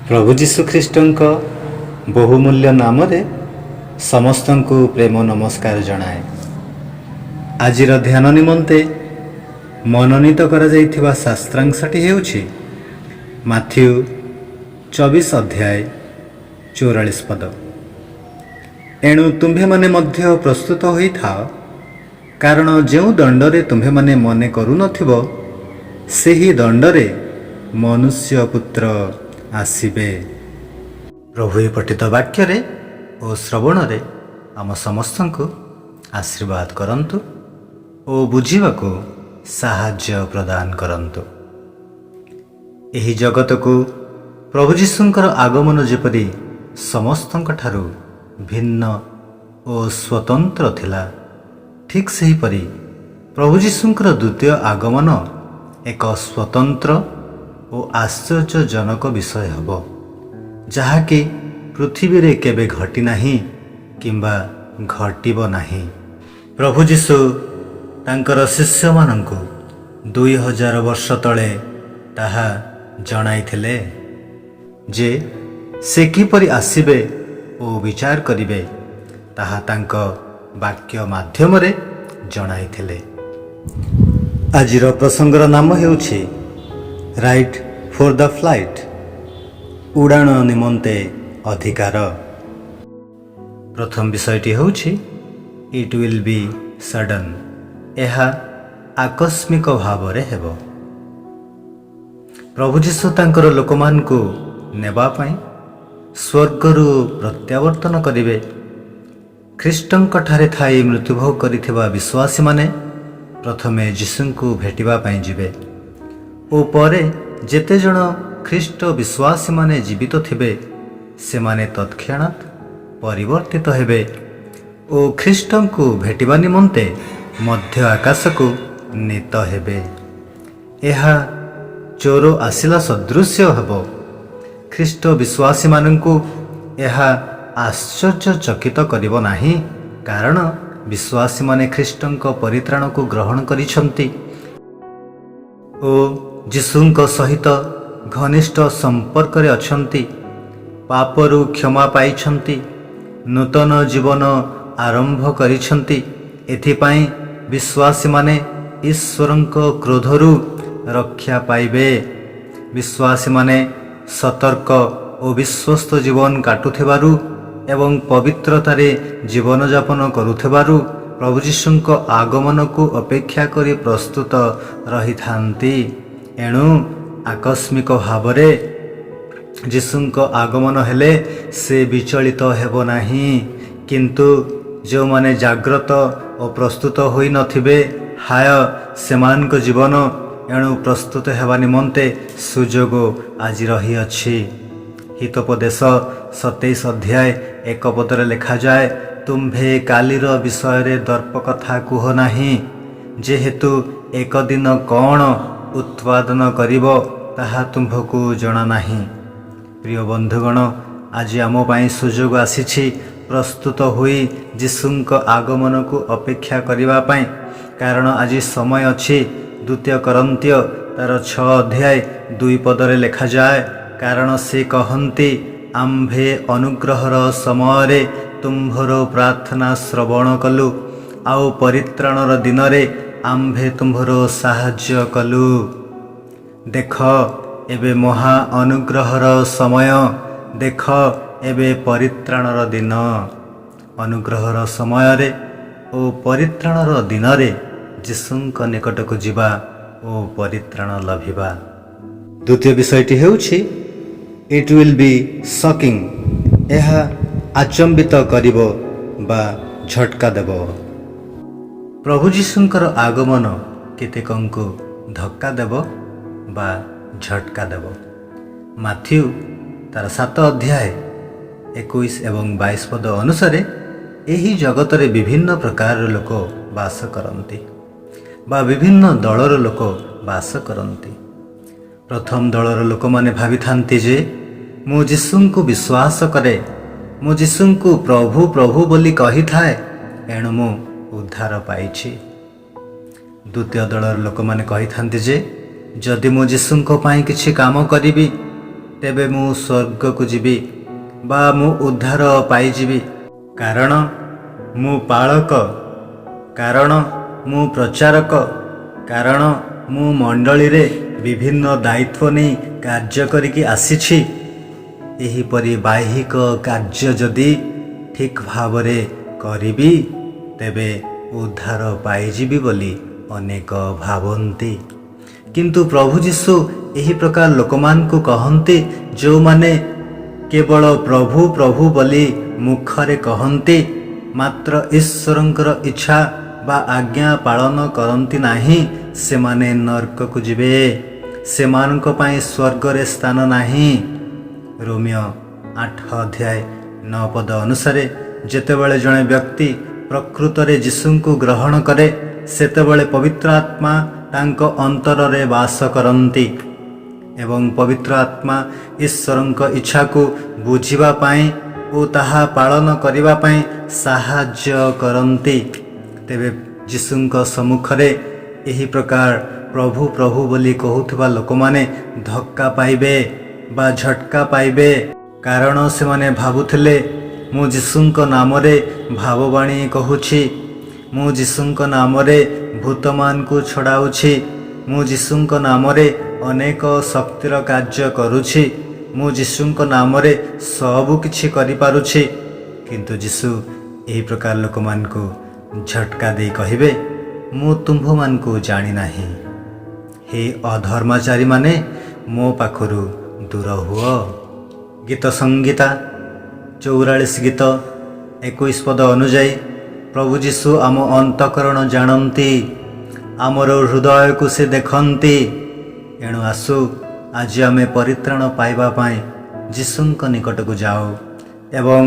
ପ୍ରଭୁ ଯୀଶୁଖ୍ରୀଷ୍ଟଙ୍କ ବହୁମୂଲ୍ୟ ନାମରେ ସମସ୍ତଙ୍କୁ ପ୍ରେମ ନମସ୍କାର ଜଣାଏ। ଆଜିର ଧ୍ୟାନ ନିମନ୍ତେ ମନୋନୀତ କରାଯାଇଥିବା ଶାସ୍ତ୍ରାଂଶଟି ହେଉଛି ମାଥ୍ୟୁ 24 ଅଧ୍ୟାୟ 44 ପଦ। ଏଣୁ ତୁମ୍ଭେମାନେ ମଧ୍ୟ ପ୍ରସ୍ତୁତ ହୋଇଥାଅ, କାରଣ ଯେଉଁ ଦଣ୍ଡରେ ତୁମ୍ଭେମାନେ ମନେ କରୁନଥିବ, ସେହି ଦଣ୍ଡରେ ମନୁଷ୍ୟ ପୁତ୍ର ଆସିବେ। ପ୍ରଭୁ ଏ ପଠିତ ବାକ୍ୟରେ ଓ ଶ୍ରବଣରେ ଆମ ସମସ୍ତଙ୍କୁ ଆଶୀର୍ବାଦ କରନ୍ତୁ ଓ ବୁଝିବାକୁ ସାହାଯ୍ୟ ପ୍ରଦାନ କରନ୍ତୁ। ଏହି ଜଗତକୁ ପ୍ରଭୁ ଯୀଶୁଙ୍କର ଆଗମନ ଯେପରି ସମସ୍ତଙ୍କଠାରୁ ଭିନ୍ନ ଓ ସ୍ୱତନ୍ତ୍ର ଥିଲା, ଠିକ୍ ସେହିପରି ପ୍ରଭୁ ଯୀଶୁଙ୍କର ଦ୍ୱିତୀୟ ଆଗମନ ଏକ ସ୍ୱତନ୍ତ୍ର ଓ ଆଶ୍ଚର୍ଯ୍ୟଜନକ ବିଷୟ ହେବ, ଯାହାକି ପୃଥିବୀରେ କେବେ ଘଟିନାହିଁ କିମ୍ବା ଘଟିବ ନାହିଁ। ପ୍ରଭୁ ଯୀଶୁ ତାଙ୍କର ଶିଷ୍ୟମାନଙ୍କୁ 2000 ବର୍ଷ ତଳେ ତାହା ଜଣାଇଥିଲେ ଯେ ସେ କିପରି ଆସିବେ ଓ ବିଚାର କରିବେ, ତାହା ତାଙ୍କ ବାକ୍ୟ ମାଧ୍ୟମରେ ଜଣାଇଥିଲେ। ଆଜିର ପ୍ରସଙ୍ଗର ନାମ ହେଉଛି ରାଇଟ୍ ଫର୍ the flight, ଉଡ଼ାଣ ନିମନ୍ତେ ଅଧିକାର। ପ୍ରଥମ ବିଷୟଟି ହେଉଛି, It will be sudden. ଏହା ଆକସ୍ମିକ ଭାବରେ ହେବ। ପ୍ରଭୁ ଯୀଶୁ ତାଙ୍କର ଲୋକମାନଙ୍କୁ ନେବା ପାଇଁ ସ୍ୱର୍ଗରୁ ପ୍ରତ୍ୟାବର୍ତ୍ତନ କରିବେ। ଖ୍ରୀଷ୍ଟଙ୍କଠାରେ ଥାଇ ମୃତ୍ୟୁଭୋଗ କରିଥିବା ବିଶ୍ୱାସୀମାନେ ପ୍ରଥମେ ଯୀଶୁଙ୍କୁ ଭେଟିବା ପାଇଁ ଯିବେ ଓ ପରେ ଯେତେ ଜଣ ଖ୍ରୀଷ୍ଟ ବିଶ୍ୱାସୀମାନେ ଜୀବିତ ଥିବେ, ସେମାନେ ତତ୍କ୍ଷଣାତ୍ ପରିବର୍ତ୍ତିତ ହେବେ ଓ ଖ୍ରୀଷ୍ଟଙ୍କୁ ଭେଟିବା ନିମନ୍ତେ ମଧ୍ୟ ଆକାଶକୁ ନୀତ ହେବେ। ଏହା ଚୋର ଆସିଲା ସଦୃଶ୍ୟ ହେବ। ଖ୍ରୀଷ୍ଟ ବିଶ୍ୱାସୀମାନଙ୍କୁ ଏହା ଆଶ୍ଚର୍ଯ୍ୟଚକିତ କରିବ ନାହିଁ, କାରଣ ବିଶ୍ୱାସୀମାନେ ଖ୍ରୀଷ୍ଟଙ୍କ ପରିତ୍ରାଣକୁ ଗ୍ରହଣ କରିଛନ୍ତି ଓ ଯୀଶୁଙ୍କ ସହିତ ଘନିଷ୍ଠ ସମ୍ପର୍କରେ ଅଛନ୍ତି, ପାପରୁ କ୍ଷମା ପାଇଛନ୍ତି, ନୂତନ ଜୀବନ ଆରମ୍ଭ କରିଛନ୍ତି। ଏଥିପାଇଁ ବିଶ୍ୱାସୀମାନେ ଈଶ୍ୱରଙ୍କ କ୍ରୋଧରୁ ରକ୍ଷା ପାଇବେ। ବିଶ୍ୱାସୀମାନେ ସତର୍କ ଓ ବିଶ୍ୱସ୍ତ ଜୀବନ କାଟୁଥିବାରୁ ଏବଂ ପବିତ୍ରତାରେ ଜୀବନଯାପନ କରୁଥିବାରୁ ପ୍ରଭୁ ଯୀଶୁଙ୍କ ଆଗମନକୁ ଅପେକ୍ଷା କରି ପ୍ରସ୍ତୁତ ରହିଥାନ୍ତି। ଏଣୁ ଆକସ୍ମିକ ଭାବରେ ଯୀଶୁଙ୍କ ଆଗମନ ହେଲେ ସେ ବିଚଳିତ ହେବ ନାହିଁ। କିନ୍ତୁ ଯେଉଁମାନେ ଜାଗ୍ରତ ଓ ପ୍ରସ୍ତୁତ ହୋଇନଥିବେ, ହାୟ ସେମାନଙ୍କ ଜୀବନ! ଏଣୁ ପ୍ରସ୍ତୁତ ହେବା ନିମନ୍ତେ ସୁଯୋଗ ଆଜି ରହିଅଛି। ହିତୋପଦେଶ 27 ଅଧ୍ୟାୟ 1 ପଦରେ ଲେଖାଯାଏ, "ତୁମ୍ଭେ କାଲିର ବିଷୟରେ ଦର୍ପ କଥା କୁହ ନାହିଁ, ଯେହେତୁ ଏକ ଦିନ କ'ଣ ଉତ୍ପାଦନ କରିବ, ତାହା ତୁମ୍ଭକୁ ଜଣା ନାହିଁ।" ପ୍ରିୟ ବନ୍ଧୁଗଣ, ଆଜି ଆମ ପାଇଁ ସୁଯୋଗ ଆସିଛି ପ୍ରସ୍ତୁତ ହୋଇ ଯୀଶୁଙ୍କ ଆଗମନକୁ ଅପେକ୍ଷା କରିବା ପାଇଁ, କାରଣ ଆଜି ସମୟ ଅଛି। ଦ୍ୱିତୀୟ କରିନ୍ଥୀୟ ତାର 6 ଅଧ୍ୟାୟ 2 ପଦରେ ଲେଖାଯାଏ, "କାରଣ ସେ କହନ୍ତି, ଆମ୍ଭେ ଅନୁଗ୍ରହର ସମୟରେ ତୁମ୍ଭର ପ୍ରାର୍ଥନା ଶ୍ରବଣ କଲୁ, ଆଉ ପରିତ୍ରାଣର ଦିନରେ ଆମ୍ଭେ ତୁମ୍ଭର ସାହାଯ୍ୟ କଲୁ।" ଦେଖ, ଏବେ ମହା ଅନୁଗ୍ରହର ସମୟ। ଦେଖ, ଏବେ ପରିତ୍ରାଣର ଦିନ। ଅନୁଗ୍ରହର ସମୟରେ ଓ ପରିତ୍ରାଣର ଦିନରେ ଯୀଶୁଙ୍କ ନିକଟକୁ ଯିବା ଓ ପରିତ୍ରାଣ ଲଭିବା। ଦ୍ୱିତୀୟ ବିଷୟଟି ହେଉଛି, It will be shocking. ଏହା ଆଚମ୍ବିତ କରିବ ବା ଝଟକା ଦେବ। ପ୍ରଭୁ ଯୀଶୁଙ୍କର ଆଗମନ କେତେକଙ୍କୁ ଧକ୍କା ଦେବ ବା ଝଟକା ଦେବ। ମାଥ୍ୟୁ ତାର 7 ଅଧ୍ୟାୟ 21 ଏବଂ 22 ପଦ ଅନୁସାରେ ଏହି ଜଗତରେ ବିଭିନ୍ନ ପ୍ରକାରର ଲୋକ ବାସ କରନ୍ତି ବା ବିଭିନ୍ନ ଦଳର ଲୋକ ବାସ କରନ୍ତି। ପ୍ରଥମ ଦଳର ଲୋକମାନେ ଭାବିଥାନ୍ତି ଯେ ମୁଁ ଯୀଶୁଙ୍କୁ ବିଶ୍ୱାସ କରେ, ମୁଁ ଯୀଶୁଙ୍କୁ ପ୍ରଭୁ ପ୍ରଭୁ ବୋଲି କହିଥାଏ, ଏଣୁ ମୁଁ ଉଦ୍ଧାର ପାଇଛି। ଦ୍ୱିତୀୟ ଦଳର ଲୋକମାନେ କହିଥାନ୍ତି ଯେ ଯଦି ମୁଁ ଯୀଶୁଙ୍କ ପାଇଁ କିଛି କାମ କରିବି, ତେବେ ମୁଁ ସ୍ୱର୍ଗକୁ ଯିବି ବା ମୁଁ ଉଦ୍ଧାର ପାଇଯିବି, କାରଣ ମୁଁ ପାଳକ, କାରଣ ମୁଁ ପ୍ରଚାରକ, କାରଣ ମୁଁ ମଣ୍ଡଳୀରେ ବିଭିନ୍ନ ଦାୟିତ୍ୱ ନେଇ କାର୍ଯ୍ୟ କରିକି ଆସିଛି। ଏହିପରି ବାହ୍ୟିକ କାର୍ଯ୍ୟ ଯଦି ଠିକ୍ ଭାବରେ କରିବି, ତେବେ ଉଦ୍ଧାର ପାଇଯିବି ବୋଲି ଅନେକ ଭାବନ୍ତି। କିନ୍ତୁ ପ୍ରଭୁ ଯୀଶୁ ଏହି ପ୍ରକାର ଲୋକମାନଙ୍କୁ କହନ୍ତି, ଯେଉଁମାନେ କେବଳ ପ୍ରଭୁ ପ୍ରଭୁ ବୋଲି ମୁଖରେ କହନ୍ତି, ମାତ୍ର ଈଶ୍ୱରଙ୍କର ଇଚ୍ଛା ବା ଆଜ୍ଞା ପାଳନ କରନ୍ତି ନାହିଁ, ସେମାନେ ନର୍କକୁ ଯିବେ। ସେମାନଙ୍କ ପାଇଁ ସ୍ୱର୍ଗରେ ସ୍ଥାନ ନାହିଁ। ରୋମୀୟ 8 ଅଧ୍ୟାୟ 9 ପଦ ଅନୁସାରେ, ଯେତେବେଳେ ଜଣେ ବ୍ୟକ୍ତି ପ୍ରକୃତରେ ଯୀଶୁଙ୍କୁ ଗ୍ରହଣ କରେ, ସେତେବେଳେ ପବିତ୍ର ଆତ୍ମା ତାଙ୍କ ଅନ୍ତରରେ ବାସ କରନ୍ତି ଏବଂ ପବିତ୍ର ଆତ୍ମା ଈଶ୍ୱରଙ୍କ ଇଚ୍ଛାକୁ ବୁଝିବା ପାଇଁ ଓ ତାହା ପାଳନ କରିବା ପାଇଁ ସାହାଯ୍ୟ କରନ୍ତି। ତେବେ ଯୀଶୁଙ୍କ ସମ୍ମୁଖରେ ଏହି ପ୍ରକାର ପ୍ରଭୁ ପ୍ରଭୁ ବୋଲି କହୁଥିବା ଲୋକମାନେ ଧକ୍କା ପାଇବେ ବା ଝଟକା ପାଇବେ, କାରଣ ସେମାନେ ଭାବୁଥିଲେ, ମୁଁ ଯୀଶୁଙ୍କ ନାମରେ ଭାବବାଣୀ କହୁଛି, ମୁଁ ଯୀଶୁଙ୍କ ନାମରେ ଭୂତମାନଙ୍କୁ ଛଡ଼ାଉଛି, ମୁଁ ଯୀଶୁଙ୍କ ନାମରେ ଅନେକ ଶକ୍ତିର କାର୍ଯ୍ୟ କରୁଛି, ମୁଁ ଯୀଶୁଙ୍କ ନାମରେ ସବୁ କିଛି କରିପାରୁଛି। କିନ୍ତୁ ଯୀଶୁ ଏହି ପ୍ରକାର ଲୋକମାନଙ୍କୁ ଝଟକା ଦେଇ କହିବେ, ମୁଁ ତୁମ୍ଭମାନଙ୍କୁ ଜାଣିନାହିଁ, ହେ ଅଧର୍ମାଚାରୀମାନେ, ମୋ ପାଖରୁ ଦୂର ହୁଅ। ଗୀତ ସଂହିତା 44 ଗୀତ 21 ପଦ ଅନୁଯାୟୀ, ପ୍ରଭୁ ଯୀଶୁ ଆମ ଅନ୍ତଃକରଣ ଜାଣନ୍ତି, ଆମର ହୃଦୟକୁ ସେ ଦେଖନ୍ତି। ଏଣୁ ଆସୁ, ଆଜି ଆମେ ପରିତ୍ରାଣ ପାଇବା ପାଇଁ ଯୀଶୁଙ୍କ ନିକଟକୁ ଯାଉ ଏବଂ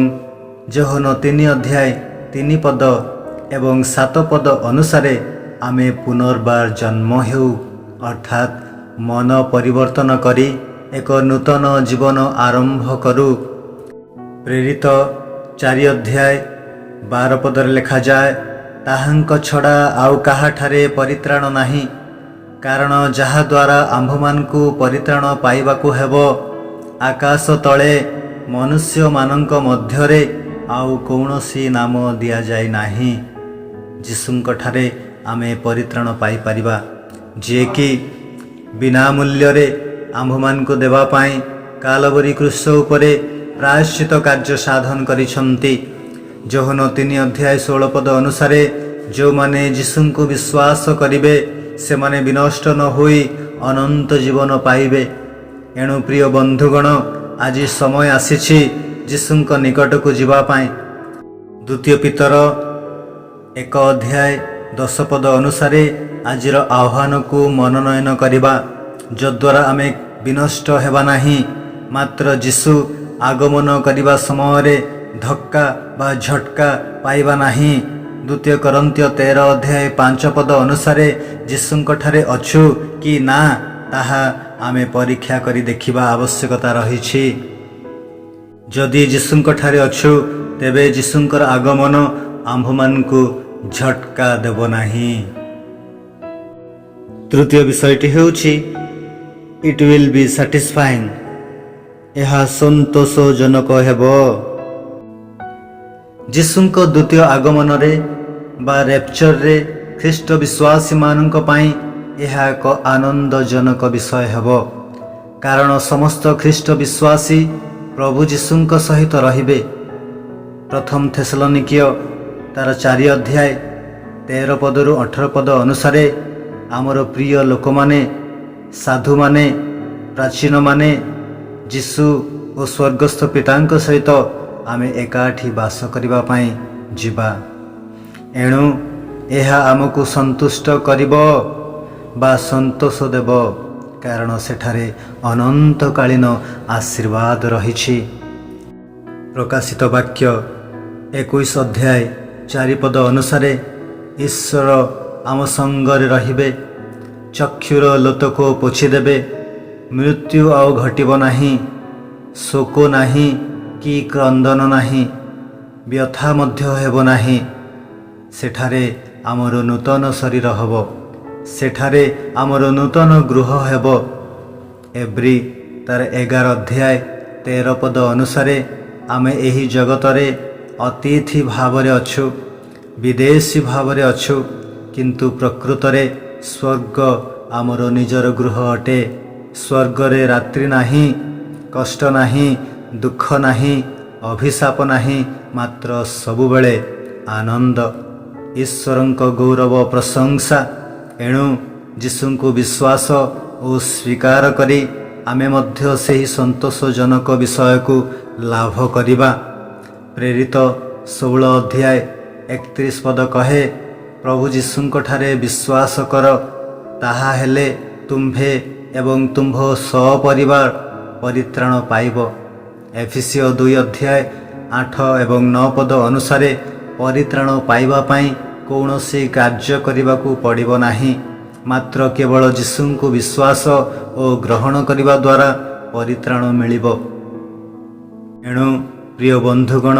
ଯୋହନ 3 ଅଧ୍ୟାୟ 3 ପଦ ଏବଂ 7 ପଦ ଅନୁସାରେ ଆମେ ପୁନର୍ବାର ଜନ୍ମ ହେଉ, ଅର୍ଥାତ୍ ମନ ପରିବର୍ତ୍ତନ କରି ଏକ ନୂତନ ଜୀବନ ଆରମ୍ଭ କରୁ। ପ୍ରେରିତ 4 ଅଧ୍ୟାୟ 12 ପଦରେ ଲେଖାଯାଏ, ତାହାଙ୍କ ଛଡ଼ା ଆଉ କାହାଠାରେ ପରିତ୍ରାଣ ନାହିଁ, କାରଣ ଯାହାଦ୍ୱାରା ଆମ୍ଭମାନଙ୍କୁ ପରିତ୍ରାଣ ପାଇବାକୁ ହେବ, ଆକାଶ ତଳେ ମନୁଷ୍ୟମାନଙ୍କ ମଧ୍ୟରେ ଆଉ କୌଣସି ନାମ ଦିଆଯାଇ ନାହିଁ। ଯୀଶୁଙ୍କଠାରେ ଆମେ ପରିତ୍ରାଣ ପାଇପାରିବା, ଯିଏକି ବିନା ମୂଲ୍ୟରେ ଆମ୍ଭମାନଙ୍କୁ ଦେବା ପାଇଁ କାଲବରୀ କ୍ରୁଶ ଉପରେ ପ୍ରାୟଶ୍ଚିତ କାର୍ଯ୍ୟ ସାଧନ କରିଛନ୍ତି। ଯୋହନ 3 ଅଧ୍ୟାୟ 16 ପଦ ଅନୁସାରେ, ଯେଉଁମାନେ ଯୀଶୁଙ୍କୁ ବିଶ୍ୱାସ କରିବେ, ସେମାନେ ବିନଷ୍ଟ ନ ହୋଇ ଅନନ୍ତ ଜୀବନ ପାଇବେ। ଏଣୁ ପ୍ରିୟ ବନ୍ଧୁଗଣ, ଆଜି ସମୟ ଆସିଛି ଯୀଶୁଙ୍କ ନିକଟକୁ ଯିବା ପାଇଁ। ଦ୍ୱିତୀୟ ପିତର 1 ଅଧ୍ୟାୟ 10 ପଦ ଅନୁସାରେ ଆଜିର ଆହ୍ୱାନକୁ ମନୋନୟନ କରିବା, ଯଦ୍ୱାରା ଆମେ ବିନଷ୍ଟ ହେବା ନାହିଁ, ମାତ୍ର ଯୀଶୁ ଆଗମନ କରିବା ସମୟରେ ଧକ୍କା ବା ଝଟକା ପାଇବା ନାହିଁ। ଦ୍ୱିତୀୟ କରିନ୍ଥୀୟ 13 ଅଧ୍ୟାୟ 5 ପଦ ଅନୁସାରେ ଯୀଶୁଙ୍କଠାରେ ଅଛୁ କି ନା, ତାହା ଆମେ ପରୀକ୍ଷା କରି ଦେଖିବା ଆବଶ୍ୟକତା ରହିଛି। ଯଦି ଯୀଶୁଙ୍କଠାରେ ଅଛୁ, ତେବେ ଯୀଶୁଙ୍କର ଆଗମନ ଆମ୍ଭମାନଙ୍କୁ ଝଟକା ଦେବ ନାହିଁ। ତୃତୀୟ ବିଷୟଟି ହେଉଛି, It will be satisfying. ଏହା ସନ୍ତୋଷଜନକ ହେବ। ଯୀଶୁଙ୍କ ଦ୍ୱିତୀୟ ଆଗମନରେ ବା ରେପଚରରେ ଖ୍ରୀଷ୍ଟ ବିଶ୍ୱାସୀମାନଙ୍କ ପାଇଁ ଏହା ଏକ ଆନନ୍ଦଜନକ ବିଷୟ ହେବ, କାରଣ ସମସ୍ତ ଖ୍ରୀଷ୍ଟ ବିଶ୍ୱାସୀ ପ୍ରଭୁ ଯୀଶୁଙ୍କ ସହିତ ରହିବେ। ପ୍ରଥମ ଥେସଲନିକୀୟ ତାର 4 ଅଧ୍ୟାୟ 13 ପଦରୁ 18 ପଦ ଅନୁସାରେ, ଆମର ପ୍ରିୟ ଲୋକମାନେ, ସାଧୁମାନେ, ପ୍ରାଚୀନମାନେ, ଯୀଶୁ ଓ ସ୍ୱର୍ଗସ୍ଥ ପିତାଙ୍କ ସହିତ ଆମେ ଏକାଠି ବାସ କରିବା ପାଇଁ ଯିବା। ଏଣୁ ଏହା ଆମକୁ ସନ୍ତୁଷ୍ଟ କରିବ ବା ସନ୍ତୋଷ ଦେବ, କାରଣ ସେଠାରେ ଅନନ୍ତକାଳୀନ ଆଶୀର୍ବାଦ ରହିଛି। ପ୍ରକାଶିତ ବାକ୍ୟ 21 ଅଧ୍ୟାୟ 4 ପଦ ଅନୁସାରେ ଈଶ୍ୱର ଆମ ସଙ୍ଗରେ ରହିବେ, ଚକ୍ଷୁର ଲୋତକ ପୋଛିଦେବେ, ମୃତ୍ୟୁ ଆଉ ଘଟିବ ନାହିଁ, ଶୋକ ନାହିଁ କି କ୍ରନ୍ଦନ ନାହିଁ, ବ୍ୟଥା ମଧ୍ୟ ହେବ ନାହିଁ। ସେଠାରେ ଆମର ନୂତନ ଶରୀର ହେବ, ସେଠାରେ ଆମର ନୂତନ ଗୃହ ହେବ। ଏବ୍ରୀ ତାର 11 ଅଧ୍ୟାୟ 13 ପଦ ଅନୁସାରେ ଆମେ ଏହି ଜଗତରେ ଅତିଥି ଭାବରେ ଅଛୁ, ବିଦେଶୀ ଭାବରେ ଅଛୁ, କିନ୍ତୁ ପ୍ରକୃତରେ ସ୍ୱର୍ଗ ଆମର ନିଜର ଗୃହ ଅଟେ। ସ୍ୱର୍ଗରେ ରାତ୍ରି ନାହିଁ, କଷ୍ଟ ନାହିଁ, ଦୁଃଖ ନାହିଁ, ଅଭିଶାପ ନାହିଁ, ମାତ୍ର ସବୁବେଳେ ଆନନ୍ଦ, ଈଶ୍ୱରଙ୍କ ଗୌରବ, ପ୍ରଶଂସା। ଏଣୁ ଯୀଶୁଙ୍କୁ ବିଶ୍ୱାସ ଓ ସ୍ୱୀକାର କରି ଆମେ ମଧ୍ୟ ସେହି ସନ୍ତୋଷଜନକ ବିଷୟକୁ ଲାଭ କରିବା। ପ୍ରେରିତ 16 ଅଧ୍ୟାୟ 31 ପଦ କହେ, "ପ୍ରଭୁ ଯୀଶୁଙ୍କଠାରେ ବିଶ୍ୱାସ କର, ତାହା ହେଲେ ତୁମ୍ଭେ ଏବଂ ତୁମ୍ଭ ସପରିବାର ପରିତ୍ରାଣ ପାଇବ।" ଏଫିସୀୟ 2 ଅଧ୍ୟାୟ 8 ଏବଂ 9 ପଦ ଅନୁସାରେ ପରିତ୍ରାଣ ପାଇବା ପାଇଁ କୌଣସି କାର୍ଯ୍ୟ କରିବାକୁ ପଡ଼ିବ ନାହିଁ, ମାତ୍ର କେବଳ ଯୀଶୁଙ୍କୁ ବିଶ୍ୱାସ ଓ ଗ୍ରହଣ କରିବା ଦ୍ୱାରା ପରିତ୍ରାଣ ମିଳିବ। ଏଣୁ ପ୍ରିୟ ବନ୍ଧୁଗଣ,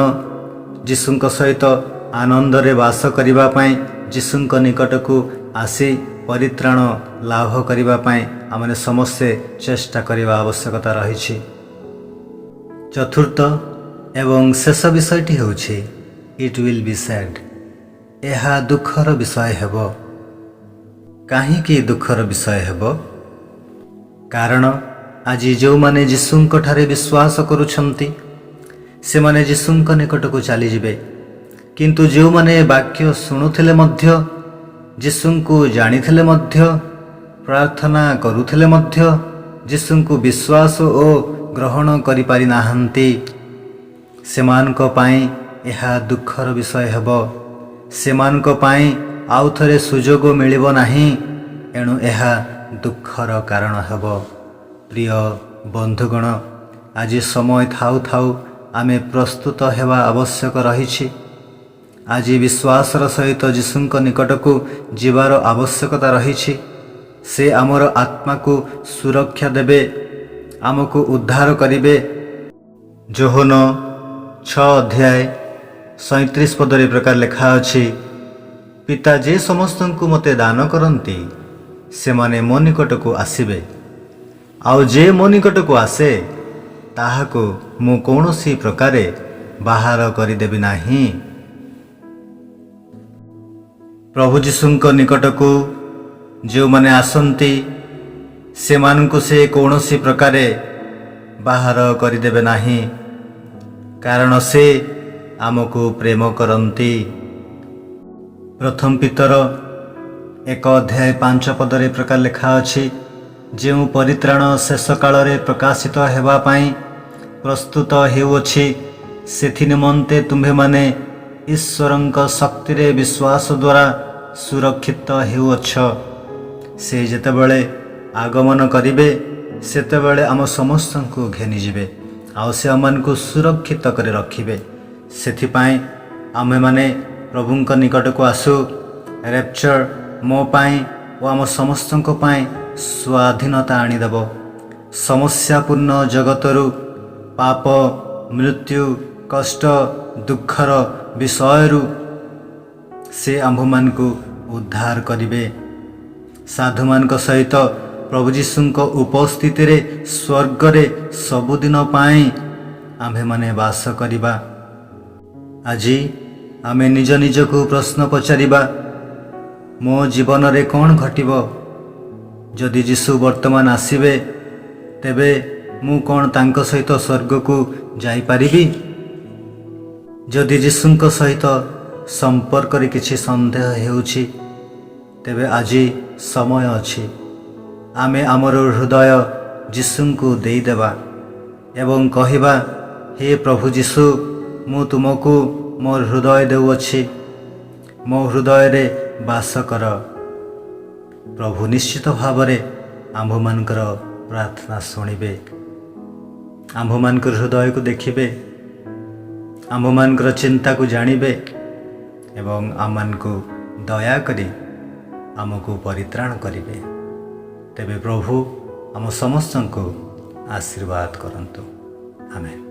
ଯୀଶୁଙ୍କ ସହିତ ଆନନ୍ଦରେ ବାସ କରିବା ପାଇଁ ଯୀଶୁଙ୍କ ନିକଟକୁ ଆସି ପରିତ୍ରାଣ ଲାଭ କରିବା ପାଇଁ ଆମେ ସମସ୍ତେ ଚେଷ୍ଟା କରିବା ଆବଶ୍ୟକତା ରହିଛି। ଚତୁର୍ଥ ଏବଂ ଶେଷ ବିଷୟଟି ହେଉଛି, It will be sad. ଏହା ଦୁଃଖର ବିଷୟ ହେବ। କାହିଁକି ଦୁଃଖର ବିଷୟ ହେବ? କାରଣ ଆଜି ଯେଉଁମାନେ ଯୀଶୁଙ୍କଠାରେ ବିଶ୍ୱାସ କରୁଛନ୍ତି, ସେମାନେ ଯୀଶୁଙ୍କ ନିକଟକୁ ଚାଲିଯିବେ। କିନ୍ତୁ ଯେଉଁମାନେ ବାକ୍ୟ ଶୁଣୁଥିଲେ ମଧ୍ୟ, ଯୀଶୁଙ୍କୁ ଜାଣିଥିଲେ ମଧ୍ୟ, ପ୍ରାର୍ଥନା କରୁଥିଲେ ମଧ୍ୟ ଯୀଶୁଙ୍କୁ ବିଶ୍ୱାସ ଓ ଗ୍ରହଣ କରିପାରିନାହାନ୍ତି, ସେମାନଙ୍କ ପାଇଁ ଏହା ଦୁଃଖର ବିଷୟ ହେବ। ସେମାନଙ୍କ ପାଇଁ ଆଉ ଥରେ ସୁଯୋଗ ମିଳିବ ନାହିଁ। ଏଣୁ ଏହା ଦୁଃଖର କାରଣ ହେବ। ପ୍ରିୟ ବନ୍ଧୁଗଣ, ଆଜି ସମୟ ଥାଉ ଥାଉ ଆମେ ପ୍ରସ୍ତୁତ ହେବା ଆବଶ୍ୟକ ରହିଛି। ଆଜି ବିଶ୍ୱାସର ସହିତ ଯୀଶୁଙ୍କ ନିକଟକୁ ଯିବାର ଆବଶ୍ୟକତା ରହିଛି। ସେ ଆମର ଆତ୍ମାକୁ ସୁରକ୍ଷା ଦେବେ, ଆମକୁ ଉଦ୍ଧାର କରିବେ। ଯୋହନ 6 ଅଧ୍ୟାୟ 37 ପଦରେ ଏ ପ୍ରକାର ଲେଖା ଅଛି, "ପିତା ଯେ ସମସ୍ତଙ୍କୁ ମୋତେ ଦାନ କରନ୍ତି, ସେମାନେ ମୋ ନିକଟକୁ ଆସିବେ। ଆଉ ଯେ ମୋ ନିକଟକୁ ଆସେ, ତାହାକୁ ମୁଁ କୌଣସି ପ୍ରକାରେ ବାହାର କରିଦେବି ନାହିଁ।" ପ୍ରଭୁ ଯୀଶୁଙ୍କ ନିକଟକୁ ଯେଉଁମାନେ ଆସନ୍ତି, ସେମାନଙ୍କୁ ସେ କୌଣସି ପ୍ରକାରେ ବାହାର କରିଦେବେ ନାହିଁ, କାରଣ ସେ ଆମକୁ ପ୍ରେମ କରନ୍ତି। ପ୍ରଥମ ପିତର 1 ଅଧ୍ୟାୟ 5 ପଦରେ ଏ ପ୍ରକାର ଲେଖା ଅଛି, "ଯେଉଁ ପରିତ୍ରାଣ ଶେଷ କାଳରେ ପ୍ରକାଶିତ ହେବା ପାଇଁ ପ୍ରସ୍ତୁତ ହେଉଅଛି, ସେଥି ନିମନ୍ତେ ତୁମ୍ଭେମାନେ ଈଶ୍ୱରଙ୍କ ଶକ୍ତିରେ ବିଶ୍ୱାସ ଦ୍ୱାରା ସୁରକ୍ଷିତ ହେଉଅଛ।" ସେ ଯେତେବେଳେ ଆଗମନ କରିବେ, ସେତେବେଳେ ଆମ ସମସ୍ତଙ୍କୁ ଘେନିଯିବେ ଆଉ ସେ ଆମମାନଙ୍କୁ ସୁରକ୍ଷିତ କରି ରଖିବେ। ସେଥିପାଇଁ ଆମ୍ଭେମାନେ ପ୍ରଭୁଙ୍କ ନିକଟକୁ ଆସୁ। ରେପଚର ମୋ ପାଇଁ ଓ ଆମ ସମସ୍ତଙ୍କ ପାଇଁ ସ୍ୱାଧୀନତା ଆଣିଦେବ। ସମସ୍ୟାପୂର୍ଣ୍ଣ ଜଗତରୁ, ପାପ, ମୃତ୍ୟୁ, କଷ୍ଟ, ଦୁଃଖର ବିଷୟରୁ ସେ ଆମ୍ଭମାନଙ୍କୁ ଉଦ୍ଧାର କରିବେ। ସାଧୁମାନଙ୍କ ସହିତ ପ୍ରଭୁ ଯୀଶୁଙ୍କ ଉପସ୍ଥିତିରେ ସ୍ୱର୍ଗରେ ସବୁଦିନ ପାଇଁ ଆମ୍ଭେମାନେ ବାସ କରିବା। ଆଜି ଆମେ ନିଜ ନିଜକୁ ପ୍ରଶ୍ନ ପଚାରିବା, ମୋ ଜୀବନରେ କ'ଣ ଘଟିବ? ଯଦି ଯୀଶୁ ବର୍ତ୍ତମାନ ଆସିବେ, ତେବେ ମୁଁ କ'ଣ ତାଙ୍କ ସହିତ ସ୍ୱର୍ଗକୁ ଯାଇପାରିବି? ଯଦି ଯୀଶୁଙ୍କ ସହିତ ସମ୍ପର୍କରେ କିଛି ସନ୍ଦେହ ହେଉଛି, ତେବେ ଆଜି ସମୟ ଅଛି। ଆମେ ଆମର ହୃଦୟ ଯୀଶୁଙ୍କୁ ଦେଇଦେବା ଏବଂ କହିବା, "ହେ ପ୍ରଭୁ ଯୀଶୁ, ମୁଁ ତୁମକୁ ମୋର ହୃଦୟ ଦେଉଅଛି। ମୋ ହୃଦୟରେ ବାସ କର।" ପ୍ରଭୁ ନିଶ୍ଚିତ ଭାବରେ ଆମ୍ଭମାନଙ୍କର ପ୍ରାର୍ଥନା ଶୁଣିବେ, ଆମ୍ଭମାନଙ୍କର ହୃଦୟକୁ ଦେଖିବେ, ଆମ୍ଭମାନଙ୍କର ଚିନ୍ତାକୁ ଜାଣିବେ ଏବଂ ଆମମାନଙ୍କୁ ଦୟାକରି ଆମକୁ ପରିତ୍ରାଣ କରିବେ। ତେବେ ପ୍ରଭୁ ଆମ ସମସ୍ତଙ୍କୁ ଆଶୀର୍ବାଦ କରନ୍ତୁ। ଆମେନ୍।